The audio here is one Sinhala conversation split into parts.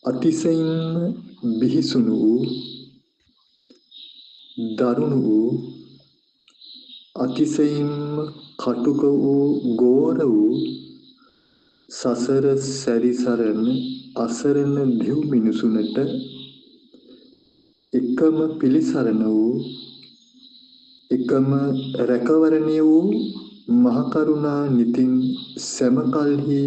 අතිශයින්ම බිහිසුණු වූ දරුණු වූ අතිශයින්ම කටුක වූ ගෝර වූ සසර සැරිසරන අසරණ දෙව් මිනිසුනට එකම පිළිසරණ වූ එකම රැකවරණය වූ මහ කරුණා නිතින් සැමකල්හි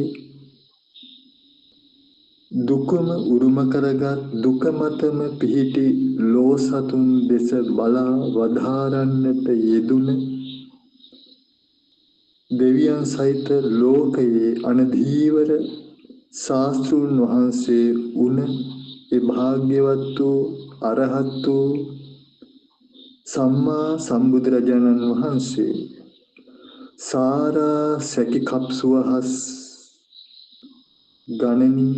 දුකම උරුම කරගත් දුක මතම පිහිටි ලෝ සතුන් දෙස බලා වදාරන්නට යෙදුන දෙවියන් සහිත ලෝකයේ අනධීවර ශාස්ත්‍රූන් වහන්සේ වුණ ඒ භාග්‍යවත් වූ අරහත් වූ සම්මා සම්බුදුරජාණන් වහන්සේ සාරා සැකි කප්සුවහස් ගණනින්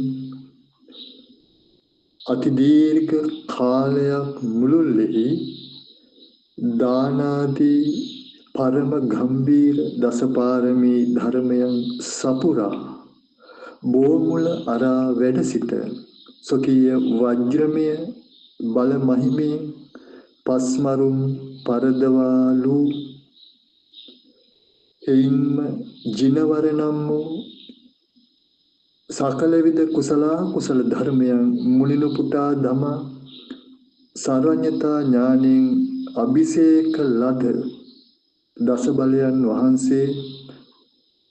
අති දීර්ඝ කාලයක් මුළුල්ලෙහි දානාදී පරම ගම්භීර දසපාරමී ධර්මයන් සපුරා බෝමුල අරා වැඩ සිට ස්වකීය වජ්‍රමය බල මහිමයෙන් පස්මරුන් පරදවාලු එයින්ම ජිනවර නම් වූ සකල විද කුසල කුසල ධර්මයන් මුලිනුපුටා දමා සර්වඥතා ඥාණයෙන් අභිෂේක ලද දස බලයන් වහන්සේ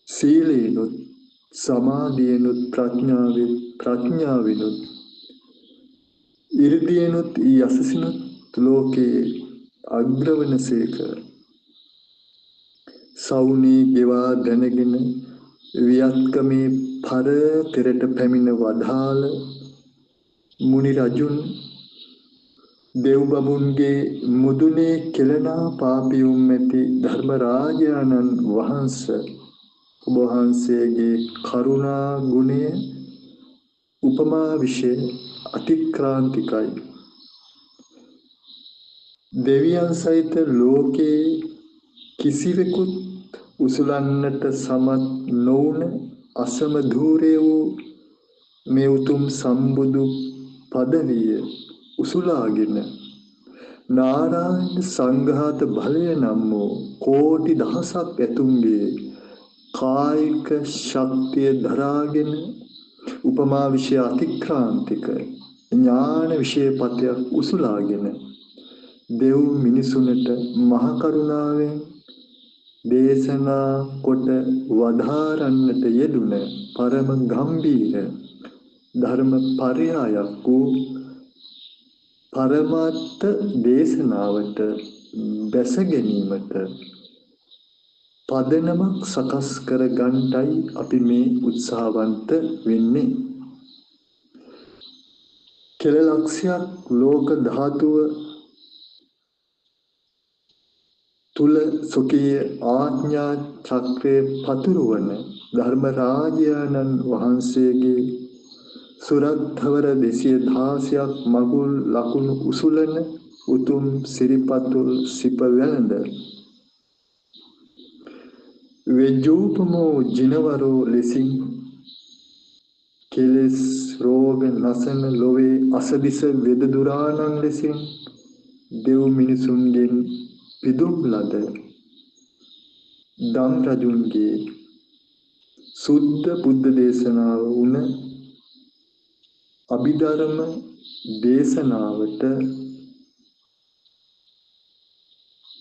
සීලේනුත් සමාධියෙනුත් ප්‍රඥාවෙනුත් ඉර්ධියෙනුත් යසසිනුත් ලෝකේ අග්‍රවනසේක. සවුනේ ගෙවා දැනගෙන වියත්කමේ පර තෙරට පැමිණ වදාළ මුනි රජුන් දෙව් බමුන්ගේ මුදුනේ කෙලනා පාපියුම් ඇති ධර්ම රාජානන් වහන්ස ඔබ වහන්සේගේ කරුණා ගුණය උපමා විෂය අතික්‍රාන්තිකයි. දෙවියන් සහිත ලෝකේ කිසිවෙකුත් උසුලන්නට සමත් නොවුන අසම ධූරය වූ මේ උතුම් සම්බුදු පදවිය උසුලාගෙන නාරායන සංඝාත බලය නම් වූ කෝටි දහසක් ඇතුන්ගේ කායික ශක්තිය දරාගෙන උපමා විෂය අතික්‍රාන්තික ඥාන විෂය පතයක් උසුලාගෙන දෙව් මිනිසුනට මහ කරුණාවෙන් දේශනා කොට වදාරන්නට යෙදුන පරම ගම්භීර ධර්ම පරයායක් වූ පරමාර්ථ දේශනාවට බැස ගැනීමට පදනමක් සකස් කර ගන්නටයි අපි මේ උත්සාහවන්ත වෙන්නේ. කෙල ලක්ෂයක් ලෝක ධාතුව තුල සොකීය ආඥා චක්‍රයේ පතුරවන ධර්ම රාජානන් වහන්සේගේ සුරත්ථවර 216ක් මගුල් ලකුණු උසුලන උතුම් සිරිපතුල් සිප වැළඳ වෙජ්ජූපමෝ ජිනවරෝ ලෙසින් කෙලෙස් රෝග නසන ලොවේ අසදිස වෙදදුරාණන් ලෙසින් දෙව් මිනිසුන්ගෙන් පිදුම් ලද දම් රජුන්ගේ සුද්ධ බුද්ධ දේශනාව වුණ අභිධර්ම දේශනාවට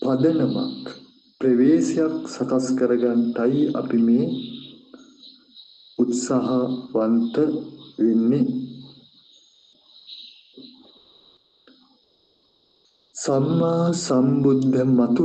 පදනමක් ප්‍රවේශයක් සකස් කරගන්නටයි අපි මේ උත්සාහවන්ත වෙන්නේ. සම්මා සම්බුද්ධ මතු